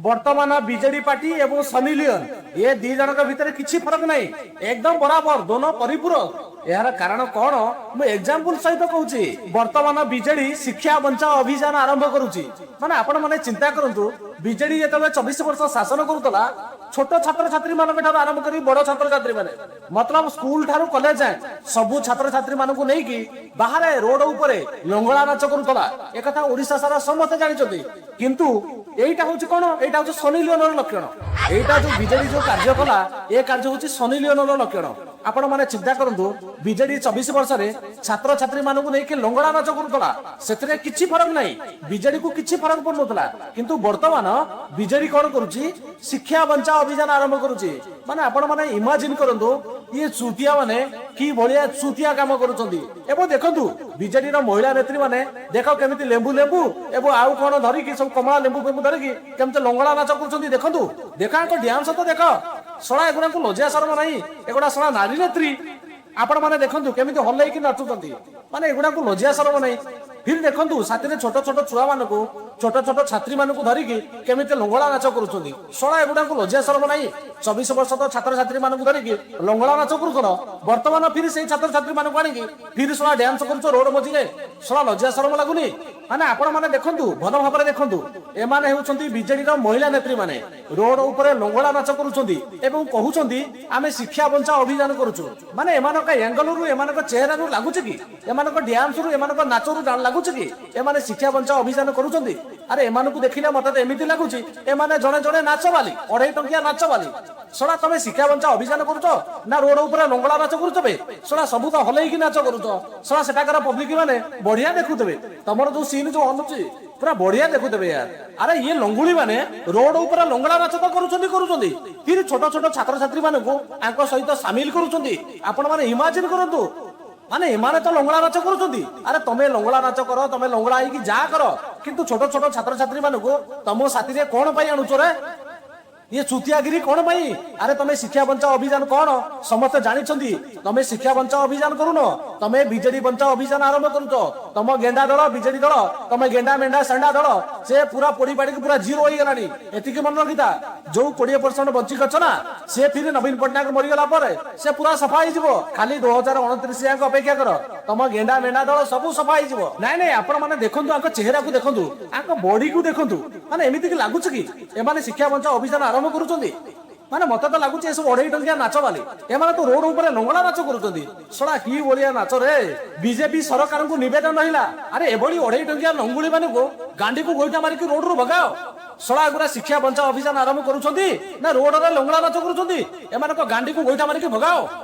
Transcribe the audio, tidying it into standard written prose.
ବର୍ତ୍ତମାନ BJD party ଏବଂ Sunny Leone, ଏ ଦି ଜଣଙ୍କ ଭିତରେ କିଛି ଫରକ ନାହିଁ। ଏକଦମ ବରାବର, ଦୋନୋ ପରିପୂରକ। ଏହାର କାରଣ କଣ, ମୁଁ ଏକ୍ସାମ୍ପଲ ସହିତ କହୁଛି। ବର୍ତ୍ତମାନ ବିଜେଡି ଶିକ୍ଷା ବଞ୍ଚାଅ ଅଭିଯାନ ଆରମ୍ଭ କରୁଛି। ମାନେ ଆପଣ ମାନେ ଚିନ୍ତା କରନ୍ତୁ, ବିଜେଡି ଯେତେବେଳେ 24 ବର୍ଷ ଶାସନ କରୁଥିଲା, ଛୋଟ ଛାତ୍ରଛାତ୍ରୀ ମାନଙ୍କ ଠାରୁ ଆରମ୍ଭ କରି ବଡ ଛାତ୍ରଛାତ୍ରୀ ମାନେ, ମତଲବ ସ୍କୁଲ ଠାରୁ କଲେଜ ଯାଏଁ ସବୁ ଛାତ୍ରଛାତ୍ରୀ ମାନଙ୍କୁ ନେଇକି ବାହାରେ ରୋଡ ଉପରେ ଲଙ୍ଗଳା ନାଚ କରୁଥିଲା। ଏକଥା ଓଡିଶା ସାରା ସମସ୍ତେ ଜାଣିଛନ୍ତି। କିନ୍ତୁ ଏଇଟା ହଉଛି କଣ? ଏଇଟା ହଉଛି ସନି ଲିଓନର ଲକ୍ଷଣ। ଏଇଟା ଯୋଉ ବିଜେଡି ଯୋଉ କାର୍ଯ୍ୟ କଲା, ଏ କାର୍ଯ୍ୟ ହଉଛି ସନି ଲିଓନର ଲକ୍ଷଣ। ଆପଣ ମାନେ ଚିନ୍ତା କରନ୍ତୁ, ବିଜେଡି 24 ବର୍ଷରେ ଛାତ୍ରଛାତ୍ରୀ ମାନଙ୍କୁ ନେଇକି ଲଙ୍ଗଳା ନାଚ କରୁଥିଲା, ସେଥିରେ କିଛି ଫରକ ନାହିଁ, ବିଜେଡି କୁ କିଛି ଫରକ ପଡୁନଥିଲା। କିନ୍ତୁ ବର୍ତ୍ତମାନ ବିଜେଡି କଣ କରୁଛି? ଶିକ୍ଷା ବଞ୍ଚାଅ ଅଭିଯାନ ଆରମ୍ଭ କରୁଛି। ମାନେ ଆପଣ ମାନେ ଇମାଜିନ କରନ୍ତୁ, ଇଏ ଚୁତିଆ ମାନେ କି ଭଳିଆ ଚୁତିଆ କାମ କରୁଛନ୍ତି। ଏବଂ ଦେଖନ୍ତୁ, ବିଜେଡିର ମହିଳା ନେତ୍ରୀ ମାନେ ଦେଖ କେମିତି ଲେମ୍ବୁ ଲେମ୍ବୁ ଏବଂ ଆଉ କଣ ଧରିକି, ସବୁ କମଳା ଲେମ୍ବୁ ଫେମ୍ବୁ ଧରିକି କେମିତି ଲଙ୍ଗଳା ନାଚ କରୁଛନ୍ତି। ଦେଖନ୍ତୁ, ଦେଖ ଆଙ୍କ ଡ୍ୟାନ୍ସ ତ ଦେଖ। ଶଳା, ଏଗୁଡାଙ୍କୁ ଲଜ୍ଜା ଶରମ ନାହିଁ? ଏଗୁଡା ଶଳା ନାରୀ ନେତ୍ରୀ। ଆପଣ ମାନେ ଦେଖନ୍ତୁ କେମିତି ହଲେଇକି ନାଚୁଛନ୍ତି। ମାନେ ଏଗୁଡାକୁ ଲଜ୍ଜା ଶରମ ନାହିଁ? ଫିର ଦେଖନ୍ତୁ, ସାଥିରେ ଛୋଟ ଛୋଟ ଛୁଆ ମାନଙ୍କୁ, ଛୋଟ ଛୋଟ ଛାତ୍ରୀ ମାନଙ୍କୁ ଧରିକି କେମିତି ଲଙ୍ଗଳା ନାଚ କରୁଛନ୍ତି। ଶଳା, ଏଗୁଡାକୁ ଲଜ୍ଜା ଶରମ ନାହିଁ? 24 ବର୍ଷ ତ ଛାତ୍ରଛାତ୍ରୀ ମାନଙ୍କୁ ଧରିକି ଲଙ୍ଗଳା ନାଚ କରୁଥିଲ, ବର୍ତ୍ତମାନ ଫିର ସେଇ ଛାତ୍ରଛାତ୍ରୀ ମାନଙ୍କୁ ଆଣିକି ଫିର ଶଳା ଡ୍ୟାନ୍ସ କରୁଛ ରୋଡ ମଝିରେ। ଶଳା, ଲଜ୍ଜା ଶରମ ଲାଗୁନି? ମାନେ ଆପଣ ମାନେ ଦେଖନ୍ତୁ, ଭଲ ଭାବରେ ଦେଖନ୍ତୁ, ଏମାନେ ହେଉଛନ୍ତି ବିଜେଡିର ମହିଳା ନେତ୍ରୀ ମାନେ। ରୋଡ ଉପରେ ଲଙ୍ଗଳା ନାଚ କରୁଛନ୍ତି ଏବଂ କହୁଛନ୍ତି, ଆମେ ଶିକ୍ଷା ବଞ୍ଚାଅ ଅଭିଯାନ କରୁଛୁ। ମାନେ ଏମାନଙ୍କ ଆଙ୍ଗଲରୁ, ଏମାନଙ୍କ ଚେହେରାରୁ ଲାଗୁଛି କି, ଏମାନଙ୍କ ଡ୍ୟାନ୍ସରୁ, ଏମାନଙ୍କ ନାଚରୁ ଲାଗୁଛି କି ଏମାନେ ଶିକ୍ଷା ବଞ୍ଚାଅ ଅଭିଯାନ କରୁଛନ୍ତି? ଆରେ, ଏମାନଙ୍କୁ ଦେଖିଲେ ମତେ ତ ଏମିତି ଲାଗୁଛି, ଏମାନେ ଜଣେ ଜଣେ ନାଚବାଲି, 2.5 ଟଙ୍କିଆ ନାଚବାଲି। ଶଳା, ତମେ ଶିକ୍ଷା ବଞ୍ଚାଅ ଅଭିଯାନ କରୁଛ ନା ରୋଡ ଉପରେ ଲଙ୍ଗଳା ନାଚ କରୁଛ ବେ? ଶଳା, ସବୁ ତ ହଲେଇକି ନାଚ କରୁଛ। ଶଳା, ସେଠାକାର ପବ୍ଲିକ ମାନେ ବଢିଆ ଦେଖୁଥିବେ। ତମର ଯୋଉ ସିନ୍ ଯୋଉ ହଲୁଛି, ପୁରା ବଢିଆ ଦେଖୁଥିବେ ୟାର। ଆରେ, ଇଏ ଲଙ୍ଗୁଳି ମାନେ ରୋଡ ଉପରେ ଲଙ୍ଗଳା ନାଚ ତ କରୁଛନ୍ତି କରୁଛନ୍ତି, ଫିର ଛୋଟ ଛୋଟ ଛାତ୍ରଛାତ୍ରୀ ମାନଙ୍କୁ ଆଙ୍କ ସହିତ ସାମିଲ କରୁଛନ୍ତି। ଆପଣ ମାନେ ଇମାଜିନ କରନ୍ତୁ। ମାନେ ଏମାନେ ତ ଲଙ୍ଗଳା ନାଚ କରୁଛନ୍ତି। ଆରେ, ତମେ ଲଙ୍ଗଳା ନାଚ କର, ତମେ ଲଙ୍ଗଳା ହେଇକି ଯାହା କର, କିନ୍ତୁ ଛୋଟ ଛୋଟ ଛାତ୍ରଛାତ୍ରୀ ମାନଙ୍କୁ ତମ ସାଥିରେ କଣ ପାଇଁ ଆଣୁଛ ରେ? ଇଏ ଚୁତିଆଗିରି କଣ ପାଇଁ? ଆରେ, ତମେ ଶିକ୍ଷା ବଞ୍ଚାଅ ଅଭିଯାନ କଣ ସମସ୍ତେ ଜାଣିଛନ୍ତି। ତମେ ଶିକ୍ଷା ବଞ୍ଚାଅ ଅଭିଯାନ କରୁନ, ତମେ ବିଜେଡି ବଞ୍ଚାଅ ଅଭିଯାନ ଆରମ୍ଭ କରୁଛ। ତମ ଗେଣ୍ଡା ଦଳ, ବିଜେଡି ଦଳ, ତମେ ଗେଣ୍ଡା ମେଣ୍ଢା ସେଣ୍ଡା ଦଳ, ସେ ପୁରା ପୋଡି ପାଡିକି ପୁରା ଜିରୋ ହେଇଗଲାଣି। ଏତିକି ମନେ ରଖିଥା, ଯୋଉ 20% ବଞ୍ଚିକି ଅଛ ନା, ସେ ଫିରି ନବୀନ ପଟ୍ଟନାୟକ ମରିଗଲା ପରେ ସେ ପୁରା ସଫା ହେଇଯିବ। ଖାଲି 2029 ଯାକ ଅପେକ୍ଷା କର, ତମ ଗେଣ୍ଡା ମେଣ୍ଢା ଦଳ ସବୁ ସଫା ହେଇଯିବ। ନାଇଁ ନାଇଁ, ଆପଣ ମାନେ ଦେଖନ୍ତୁ, ଆଙ୍କ ଚେହେରାକୁ ଦେଖନ୍ତୁ, ଆଙ୍କ ବଡିକୁ ଦେଖନ୍ତୁ। ମାନେ ଏମିତି କି ଲାଗୁଛି କି ଏମାନେ ଶିକ୍ଷା ବଞ୍ଚାଅ ଅଭିଯାନ ଆରମ୍ଭ କରୁଛନ୍ତି? ମାନେ ମତେ ତ ଲାଗୁଛି ଏସବୁ 2.5 ଟଙ୍କିଆ ନାଚ ବାଲି। ଏମାନେ ତ ରୋଡ ଉପରେ ଲଙ୍ଗଳା ନାଚ କରୁଛନ୍ତି। ଶଳା, କି ଭଳିଆ ନାଚ ରେ! ବିଜେପି ସରକାରଙ୍କୁ ନିବେଦନ ରହିଲା, ଆରେ ଏଭଳି 2.5 ଟଙ୍କିଆ ଲଙ୍ଗୁଳି ମାନଙ୍କୁ ଗାଣ୍ଡିକୁ ଗୋଇଠା ମାରିକି ରୋଡରୁ ଭଗାଅ। ଶଳା, ଏଗୁଡ଼ା ଶିକ୍ଷା ବଞ୍ଚାଅ ଅଭିଯାନ ଆରମ୍ଭ କରୁଛନ୍ତି ନା ରୋଡରେ ଲଙ୍ଗଳା ନାଚ କରୁଛନ୍ତି? ଏମାନଙ୍କ ଗାଣ୍ଡିକୁ ଗୋଇଠା ମାରିକି ଭଗାଅ।